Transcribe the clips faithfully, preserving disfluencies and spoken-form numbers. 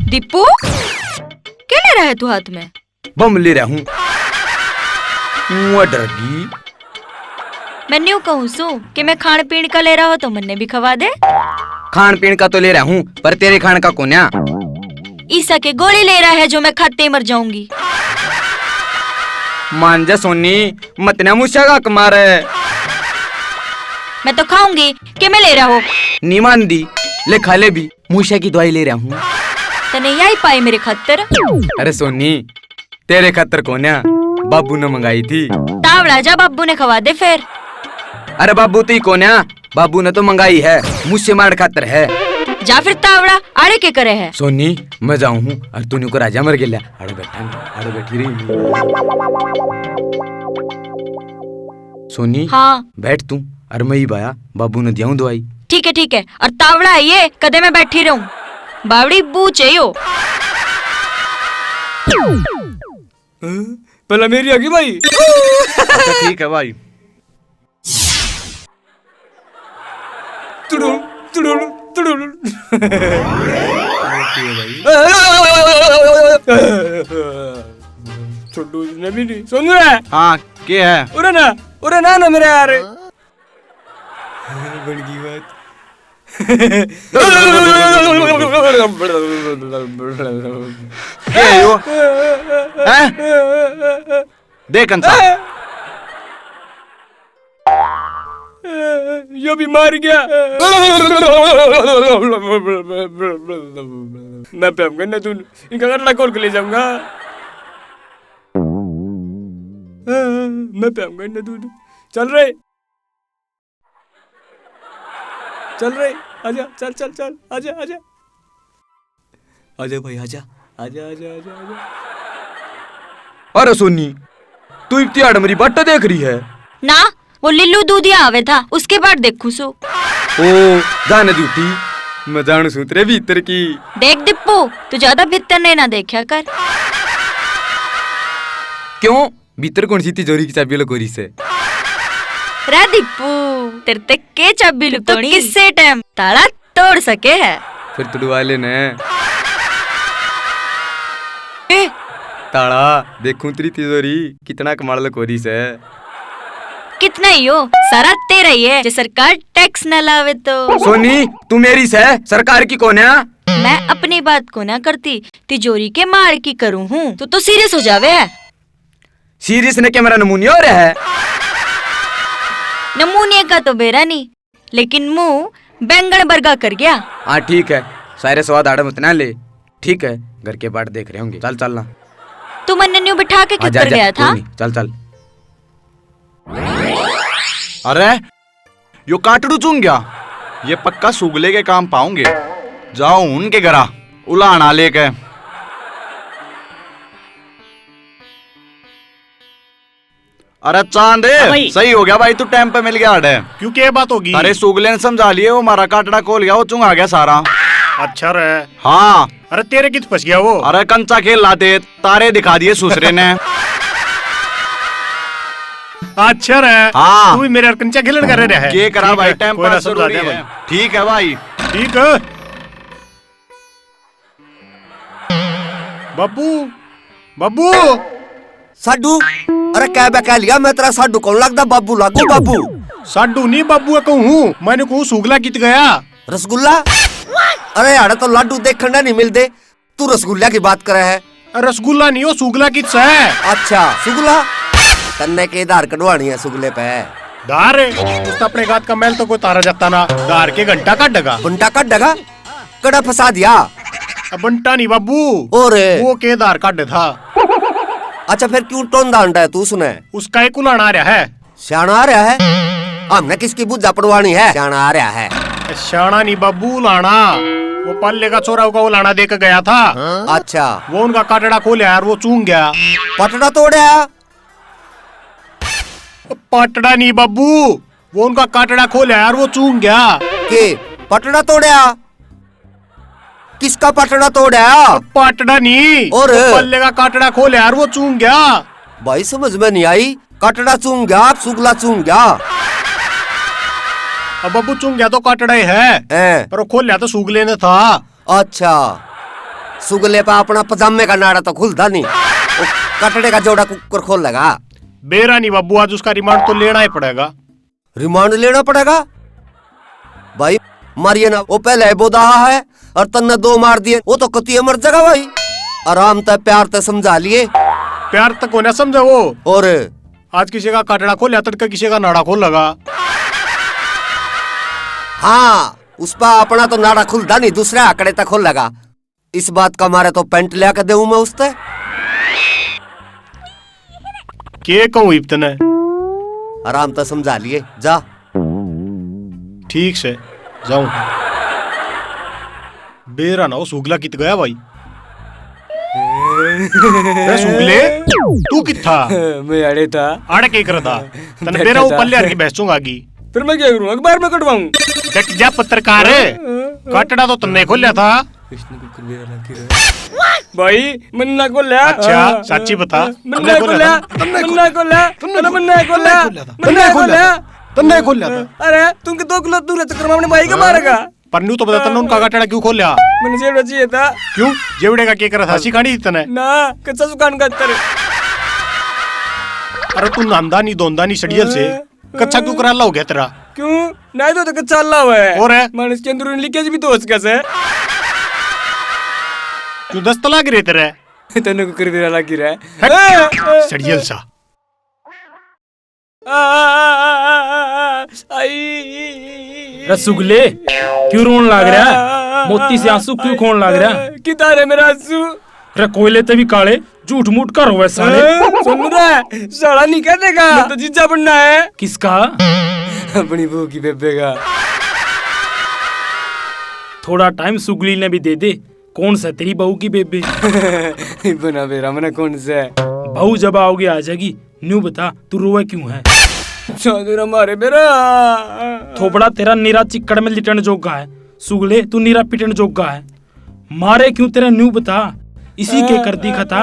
दीपू, क्या ले रहा है तू हाथ में? बम ले रहा हूँ। ऊँ डर गई। मैं न्यू कहूँ सू कि मैं खान पीन का ले रहा हो तो मन्ने भी खवा दे। खान पीन का तो ले रहा हूँ, पर तेरे खान का कोन्या। ईसा के गोली ले रहा है जो मैं खाते ही मर जाऊंगी। मान जा सोनी, मत ना मूसा का हक मारे। मैं तो खाऊंगी, के मैं ले रहा हो? नहीं मान दी, ले खा ले भी। मूसा की दवाई ले रहा हूँ। तने यही पाई मेरे खातर? अरे सोनी, तेरे खातर कोन्या, बाबू ने मंगाई थी। तावड़ा जा, बाबू ने खवा दे फिर। अरे बाबू ती कोन्या, बाबू ने तो मंगाई है, मुझसे मार खातर है। जा फिर तावड़ा, आड़े के करे है? सोनी, मैं जाऊँ हूँ, और तू न्यू को राजा मर गेल्या, आड़े बैठा, आड़े बैठी रही। सोनी, हाँ। बैठ तू, और मैं ही बाया, बाबू ने दियाऊं दवाई। ठीक है, ठीक है, और तावड़ा है ये, कदे मैं बैठी रहूं? बावड़ी बू चाहिए हो। पहला मेरी आगी भाई। अच्छा, ठीक है भाई। तुड़ुल, तुड़ुल, तुड़ुल। छोटू ने भी नहीं सुन रहा है। हाँ, के है? उरे ना, उरे ना, ना मेरे यार। बन गई बात। के है यो? हैं? देख कंसा। यो भी मार गया। मैं प्याम करना तू, इनका कटड़ा खोल के ले जाऊंगा। मैं प्याम करना तू, चल रे। चल रे, आजा, चल, चल, चल, आजा, आजा। आजा भाई, आजा, आजा, आजा, आजा, आजा। अरे सोनी, तू इब तिहाड़ मेरी बाट देख रही है? ना, वो लिल्लू दूधिया आवे था, उसके बाद देखू सो। ओ, जाने झूठी, मैं जानू सूं तेरे भीतर की। देख दीपू, तू ज्यादा भीतर ने ना देखा कर। क्यों? भीतर कौन सी तिजोरी की चाबी लुकोरी से? रे दीपू, तेरे ते के चाबी लुकोनी? किसे टाइम ताला तोड़ सके है। फिर तुड़वा ले ने। ए! ताला, देखूं तेरी तिजोरी, कितना कमाल लुकोरी से। कितना ही हो, सारा तेरा ही है, जे सरकार टैक्स ना लावे तो। सोनी, तू मेरी से, सरकार की कोन्या। मैं अपनी बात को ना करती, तिजोरी के माल की करूं हूँ। तू तो सीरियस हो जावे है। सीरियस ने क्या मेरा नमूनिया हो रहा है? नमूनिया का तो बेरा नहीं, लेकिन मुंह बैंगन बरगा कर गया। हाँ ठीक है, सारे स्वाद आड़े मत ना ले। ठीक है, घर के बाट देख रहे होंगे। चल चलना। तू मन्ने न्यू बिठा के हाँ, जा, किधर जा, गया था? कोई नहीं, चल चल। अरे यो काटड़ू चूंग्या, ये पक्का सुगले के काम पाऊंगे। जाओ उनके घरा उलाहना लेके। अरे चांद, हाँ भाई। सही हो गया भाई, तू टाइम पे मिल गया अड़े। क्यों, क्या बात होगी? अरे सुगले ने समझा लिए, वो हमारा काटड़ा खोल गया, वो चुंगा गया सारा। अच्छा रे। हाँ। अरे तेरे कित फंस गया वो? अरे कंचा खेल लाते, तारे दिखा दिए सुसरे ने। अच्छा रे। हाँ। तू भी मेरे और कंचा खेलन कर रहा है। के करा ठीक भाई, है, टाइम कोई ना, पास समझा जरूरी दे है। भाई। ठीक है भाई। ठीक है। बाबू, बाबू। साडू, अरे कह बे कह लिया, मैं तेरा साडू कौन लगदा, बाबू लागू बाबू। साडू नहीं बाबू है कहूँ हूँ, मैंने कहूँ सुगला कित गया? रसगुल्ला? अरे यार तो लाडू देखण ना नहीं मिलदे, तू रसगुल्ला की बात करे है। अरे रसगुल्ला नहीं हो, सुगला कित से? अच्छा, सुगला? तन्ने के धार कढवानी है सुगले पे? धार? उस तो अपने गात का मैल तो कोई तारा जाता ना, धार के घंटा काटेगा। घंटा काटेगा? कड़ा फंसा दिया। अब बंटा नहीं बाबू। और? वो के धार काटे था। अच्छा, फिर क्यों टोंदा अंडा है तू उसने? उसका एक उलाना आ रहा है। स्याणा आ रहा है? हमने किसकी बुझा पड़वानी है? स्याणा आ रहा है। स्याणा नहीं बाबू, उलाना। वो पाले का छोरा होगा, उलाना दे के गया था। अच्छा। वो उनका काटड़ा खोल आया और वो चूंग गया। पटड़ा तोड़या? पाटड़ा नहीं बाबू, वो उनका काटड़ा खोल आया और वो चूंग गया। के पटड़ा तोड़या? किसका पटड़ा तोड़या? पाटड़ा नहीं। और? वो पल्ले का काटड़ा खोल यार, वो चूंग गया। भाई समझ में नहीं आई, काटड़ा चूंग गया, सुगला चूंग गया? अब बाबू चूंग गया तो काटड़ा ही है, हैं। पर वो खोल लिया तो सुगले ने था। अच्छा, सुगले पे अपना पजामे का नाड़ा तो खुलता नहीं, वो कटड़े का जोड़ा कुकर खोल लेगा। बेरा नहीं बाबू, आज उसका रिमांड तो लेना ही पड़ेगा। रिमांड लेना पड़ेगा? भाई, मारिए ना, वो पहले ही बोदाहा है, और तन्ने दो मार दिए, वो तो कतिए मर जाएगा भाई। आराम तै, प्यार तै समझा लिए। प्यार तै कोन्या समझे वो। और? आज किसी का काटड़ा खोलिया, तड़के किसी का नाड़ा खोल लगा। हाँ, उस पा अपना तो नाड़ा खुलदा नहीं, दूसरे आकड़े तक खोल लगा। इस बात का मारे तो पैंट लिया के देऊं मैं उसते। के कहूं इब तने? आराम तो समझा लिए, जा। ठीक से, जाऊं। बेरा ना हो, सुगला कित गया भाई? ए सुगले, तू कित था? मैं आड़े था। आड़े के कर था? तने बैठा बेरा था। ऊपर ले आके भैंस चोंगा की। फिर मैं क्या करूं, अखबार में कटवाऊं? डट जा पत्रकार। हाँ, हाँ, हाँ। काटड़ा तो तन्ने खोलिया था। इसने कुकर बेरा लग रहा है। भाई, मन्ना को ले। अच्छा, हाँ, साची बता। मन्ना को ले, मन्ना को ले, मन्ना को ले, मन्ना को ले, मन्ना को ले। तन्ने खोलिया था। अरे, तुम के दो किलो दूर है, चक्कर में अपने भाई का हाँ। मारेगा। पर न्यू तो बता, तन्ने उनका काटड़ा क्यों खोलिया? मैंने जेवड़ा चाहिए था। क्यों? जेवड़े का के करा था? हाँ। सिखानी थी तन्ने? ना, कच्चा सुकान का तर। अरे, तू नहांदा नहीं, धोंदा नहीं, सड़ियल से। हाँ। कच्चा क्यों कराला हो गया तेरा? क्यों? नहीं तो, तो कच्चा अल्लाह हुआ है। और है? मानस के अंदर लीकेज भी तो हो सका से। क्यों दस्त लाग रहे तेरे? तन्ने को कर बेरा लाग रहा है। हट, सड़ियल सा। आ, आ, आ, आ, आ, आ, आई। रे सुगले, क्यों रोन लाग रहा है? मोती से आंसू क्यों खोन लाग रहा है? किधर है मेरा आंसू? रे कोयले ते भी काले, झूठ मूठ का रोवे साले। हाँ, सुन रहा है, साला नहीं कह देगा। मैं तो जीजा बनना है। किसका? अपनी बहू की बेबे का। थोड़ा टाइम सुगली ने भी दे दे। कौन सा तेरी बहू की बेबे? बना बेरा मना कौन सा? बहू जब आओगे आ जाएगी। न्यू बता, तू रोवे क्यों है? चादरा मारे बेरा। थोपड़ा तेरा निरा चिक्कड़ में लिटण जोगा है। सुगले, तू निरा पिटण जोगा है। मारे क्यों तेरा, न्यू बता, इसी के कर दी खता?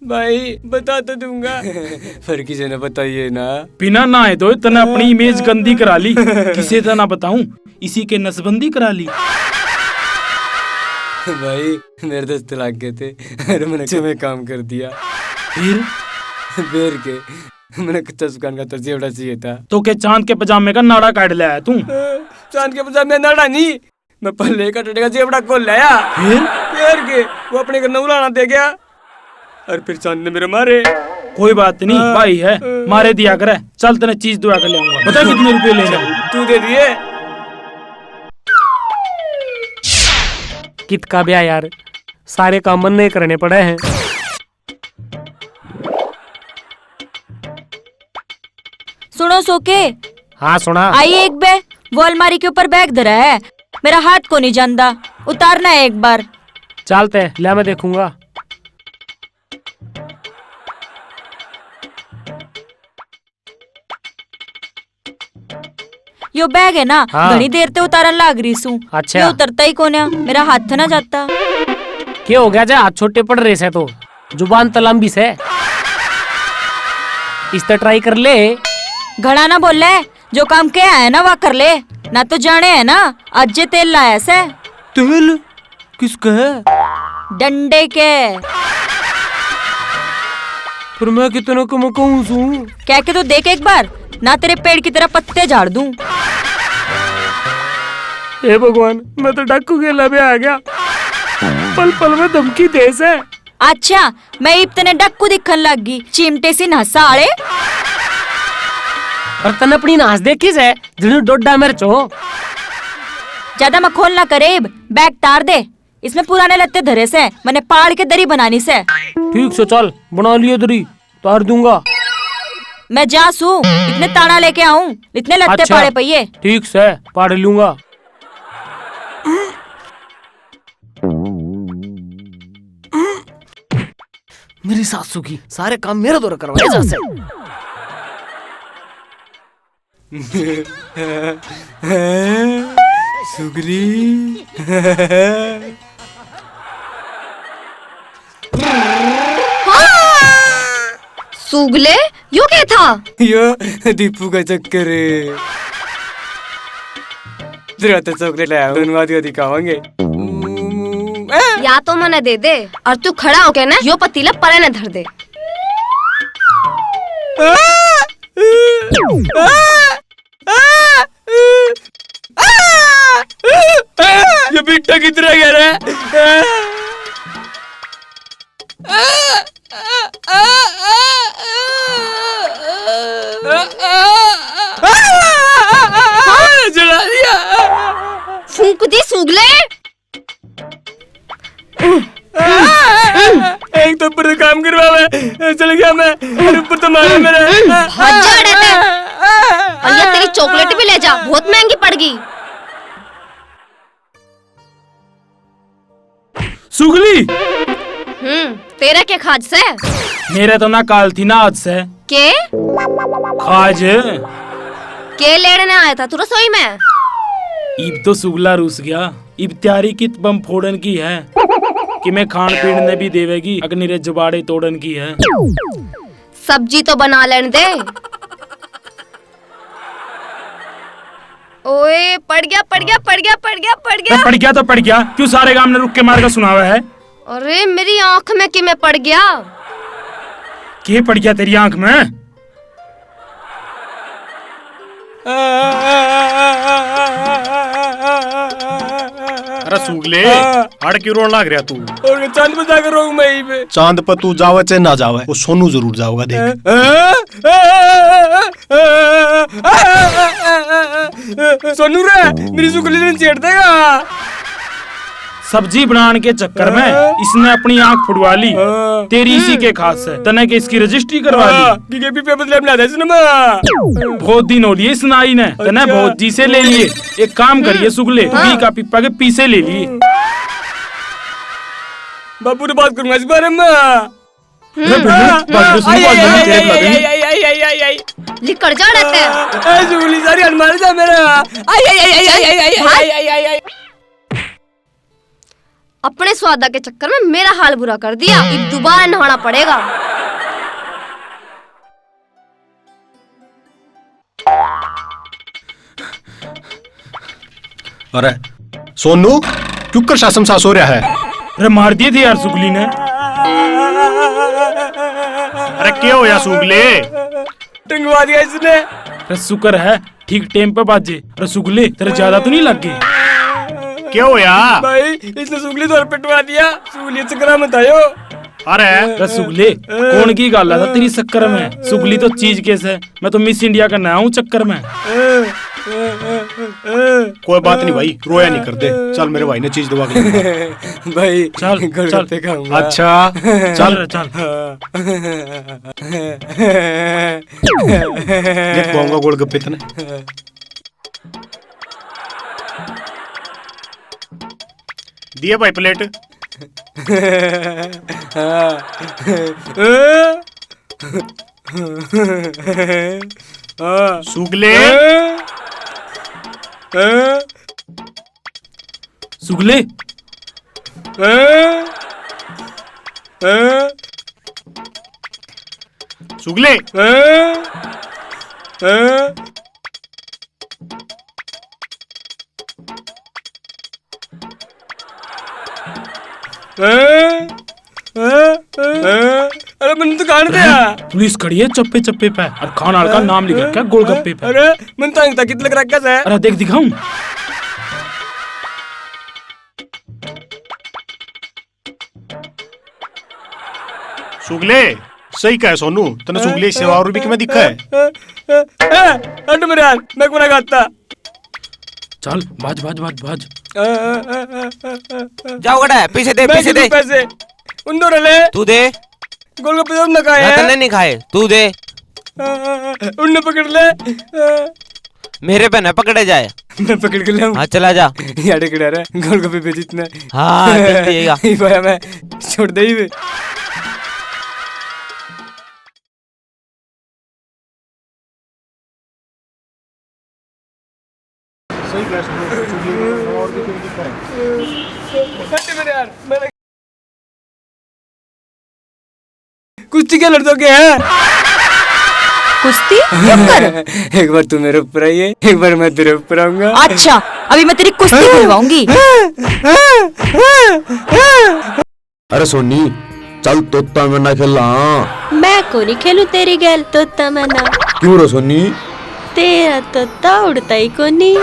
भाई, बता तो दूंगा। पर किसी ने बताइए ना। बिना नहाए धोए तने अपनी इमेज गंदी करा ली। किसे तो ना बताऊं, इसी के नसबंदी करा ली। भाई, मेरे दोस्त लाग गए थे। अरे, मैंने अच्छा में काम कर दिया। फिर? बेर के, मैंने कच्चा सुकान का तो जेवड़ा चाहिए था। तो के चांद के पजामे का नाड़ा काट लाया तू? चांद के पजामे नाड़ा नहीं, मैं पहले कटड़े का जेबड़ा खोल लाया। फिर? फिर के वो अपने को नौलाना दे गया और फिर चांद ने मेरे मारे। कोई बात नहीं, हाँ। भाई है, हाँ। मारे दिया करे। चल, तने चीज दुआ कर ले आऊंगा। बता कितने रुपए लेने? तू दे दिए। कित का ब्याह यार, सारे काम मन नहीं करने पड़े हैं। सुनो सोके। हाँ, सुना। आई एक बे, वो अलमारी के ऊपर बैग धरा है, मेरा हाथ को नहीं जानदा, उतारना है एक बार। चलते, ले मैं देखूंगा। यो बैग है ना, हाँ। घणी देर ते उतारन लाग रही सूं। अच्छा। यो उतरता ही कोन्या, मेरा हाथ ना जाता। के हो गया जे हाथ छोटे पड़ रहे से तो? जुबान तो लंबी से। इस तो ट्राई कर ले। घणा ना बोले, जो काम के है ना वा कर ले, ना तो जाने है ना, आज जे तेल लाया से। तेल? किसके है? डंडे के। फिर मैं कितने को मैं कहूँ सूं? कह के तो देख एक बार, ना तेरे पेड़ की तरह पत्ते झाड़ दूं। हे भगवान, मैं तो डाकू के लबे आ गया। पल पल में धमकी दे से। अच्छा, मैं इब तने डाकू दिखन लग गई, चिमटे सी नसा आले। और तने अपनी नास देखी से, जिन्हें डोडा मिर्च हो। ज्यादा मखौल ना करे इब, बैग तार दे। इसमें पुराने लत्ते धरे से, मैंने पाड़ के दरी बनानी से। ठीक से चल, बना लिए दरी, तार दूंगा। मैं जा सू, इतने ताड़ा लेके आऊं, इतने लत्ते अच्छा, पाड़े पइए। ठीक से, पाड़ लूंगा। मेरी सासू की सारे काम मेरे द्वारा करवाए जा से। सुगली। हाँ! सुगले, यो क्या था? यो दीपू का चक्कर है। तेरा तो चॉकलेट लाया, धन्यवाद का दिखावांगे। या तो मने दे दे, और तू खड़ा होके ना यो पतीला परे ने धर दे। ये बिट्टा किधर गया रे? जला दिया। फूंक दी सूगले। एक तो ऊपर से काम करवावे, चल गया मैं, और ऊपर तो मारे मेरे। भाग जा अड़े ते। और ये तेरी चॉकलेट भी ले जा, बहुत महंगी पड़ गई। सुगली। हम्म, तेरा के खाज से? मेरा तो ना काल थी ना आज से। के? खाज। के लेने आया था तू रसोई में? इब तो सुगला रूस गया। इब तैयारी कित बम फोड़न की है कि मैं खान पीन ने भी देवेगी, अग्नि रे जबाड़े तोड़न की है। सब्जी तो बना लेने दे। ओए, पड़ गया, पड़ गया, पड़ गया, पड़ गया, पड़ गया। पड़ गया तो पड़ गया, क्यों सारे गांव ने रुक के मार का सुनावा है? अरे, मेरी आंख में किमे पड़ गया? के पड़ गया तेरी आंख में? अरे सुगले, हाँ। अड़ क्यों रोन लाग रहा तू? और चांद पे जाकर रोऊं मैं यहीं पे। चांद पे तू जावे चाहे ना जावे, वो सोनू जरूर जाओगा, देख। हाँ? सोनू रे, मेरी सुगली ने छेड़ देगा। सब्जी बनाने के चक्कर में हाँ। इसने अपनी आंख फुड़वा ली। हाँ। तेरी इसी के खास है, तने के इसकी रजिस्ट्री करवा ली। हाँ, बीके पीपे बदले में ला दे इसने माँ। बहुत दिन हो लिए इस नाई ने, तने अच्छा। बहुत जी से ले लिए। एक काम करिए सुगले, हाँ। बीका पीपा के पीसे ले लिए। बाबू ने बात करूंगा इस बारे में। अरे भिंडू, बाजू सुन, बाजू नहीं, तेरे बुला देंगे। लिकड़ जा रहते हैं। ए, सुगली सारी हन मार जा मेरा। आई, आई, आई, आई, आई, आई, आई, आई, आई, आई, आई। अपने स्वादा के चक्कर में मेरा हाल बुरा कर दिया। इब दोबारा नहाना पड़ेगा। अरे सोनू, क्यों कर सासम सास हो रहा है? अरे मार दिए थे यार सुगली ने। अरे क्या होया सुगले? टंगवा दिया इसने। अरे शुक्र है ठीक टाइम पे बाजे। अरे सुगले, तेरे ज्यादा तो नहीं लग गए? क्या होया? भाई, इसने सुगली तो पिटवा दिया। सुगली चक्कर में था यो। अरे। अरे सुगले, कौन की गल है तेरी शक्कर में? सुगली तो चीज केस है, मैं तो मिस इंडिया का नया हूँ चक्कर में। कोई बात नहीं भाई, रोया नहीं कर दे। चल मेरे भाई ने चीज दवा के लाऊंगा। भाई, चल, चल। गोलगप्पे खाऊंगा। अच्छा, चल। चल रे, चल। हाँ। देख, खुआऊंगा गोलगप्पे तने। दिए भाई प्लेट। हाँ। हाँ। सुगले। हाँ। हाँ। सुगले। हाँ। हाँ। सुगले। हाँ। हाँ। हैं? हैं? हैं? हैं? अरे, मैंने तो खाने दिया। पुलिस खड़ी है चप्पे चप्पे पे और खान आल का नाम लिख रखा है गोलगप्पे पे। अरे, मैंने तो अंगता कित लग रखा है। अरे, देख दिखाऊं। सुगले, सही कहे सोनू, तने सुगले सेवा और भी किमें दिखा है? ए, ए, ए, ए, हट मेरे यार, मैं कोना खाता। चल, भाज, भाज, भाज, भाज। ए, ए, ए, ए, ए, ए, ए। जाओ गड़ा, पैसे दे, मैं पैसे दे। पैसे। उन दो रले। तू दे। गोलगप्पे तो ना खाए ना, हैं? तने नहीं खाए, तू दे। ए, ए, ए, उनने पकड़ ले। ए। मेरे पे ना पकड़े जाए। मैं पकड़ के लाऊं? हाँ, चला जा। यार, एक डर है, गोलगप्पे बेच इतने। हाँ, जल्दी आएगा। ये भाई, मैं छोड़ दे ही वे। सही कह रहे हो, और भी कोई दिक्कत है? हट मेरे यार, मैंने कुश्ती के लड़ दोगे हैं? कुश्ती? क्यों कर? एक बार तू मेरे ऊपर आइए, एक बार मैं तेरे ऊपर आऊंगा। अच्छा, अभी मैं तेरी कुश्ती बुलवाऊंगी। अरे सोनी, चल तोता मैना खेला। मैं कोनी खेलूं तेरी गैल तोता मैना। क्यों रे सोनी? तेरा तोता उड़ता ही कोनी।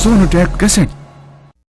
Sonotech cassette।